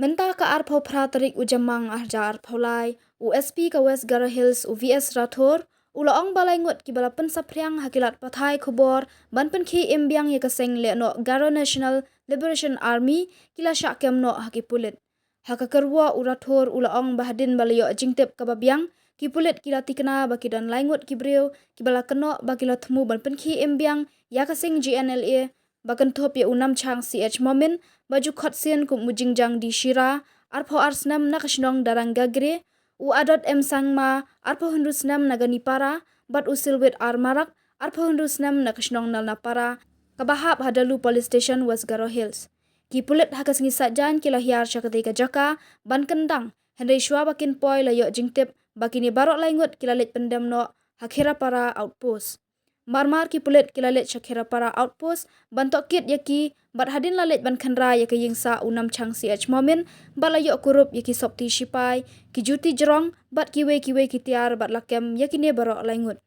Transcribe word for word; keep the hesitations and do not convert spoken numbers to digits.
Mynta ka arphew phra tarik u Jymmang arhajar arphew lai, u S P ka West Garo Hills u V S Rathore u la ong ba lai ngut kiba la pynsaphriang ha ki lad pathai khubor ban pynkhie im biang ïa ka seng lehnoh Garo National Liberation Army ki la shah kem noh ha ki pulit. Ha ka kyrwoh u Rathore u la ong ba hadien ba la ïoh jingtip kaba biang, ki pulit ki la tikna ba ki don lai ngut ki briew kiba la kynnoh ba ki la thmu ban pynkhie im biang ïa ka seng G N L A ba kynthup ïa u Namchang C H Momin, ba ju khot sien kum u Jingjang D Shira, arphew ar snem na ka shnong Darang Gagre, u Adot M Sangma, arphew hynriew snem na Ganipara, bad u Silwit R Marak, arphew hynriew snem na ka shnong Nalnapara, kaba hap ha Dalu Police Station, West Garo Hills. Ki pulit ha ka sngi Saitjaiñ ki la hiar sha katei ka jaka ban kyndang, hynrei shuwa ba kin poi la ïoh jingtip ba kine baroh lai ngut ki la leit pyndem noh ha Kherapara Outpost. Marmar ki pulit ki la leit sha Kherapara Outpost ban tohkit ïa ki, bad hadien la leit ban khynra ïa ka ïing sah u Namchang C H Momin, bad la ïoh kurup ïa ki sopti shipai, ki juti jrong bad kiwei kiwei ki tiar, bad la kem ïa kine baroh lai ngut.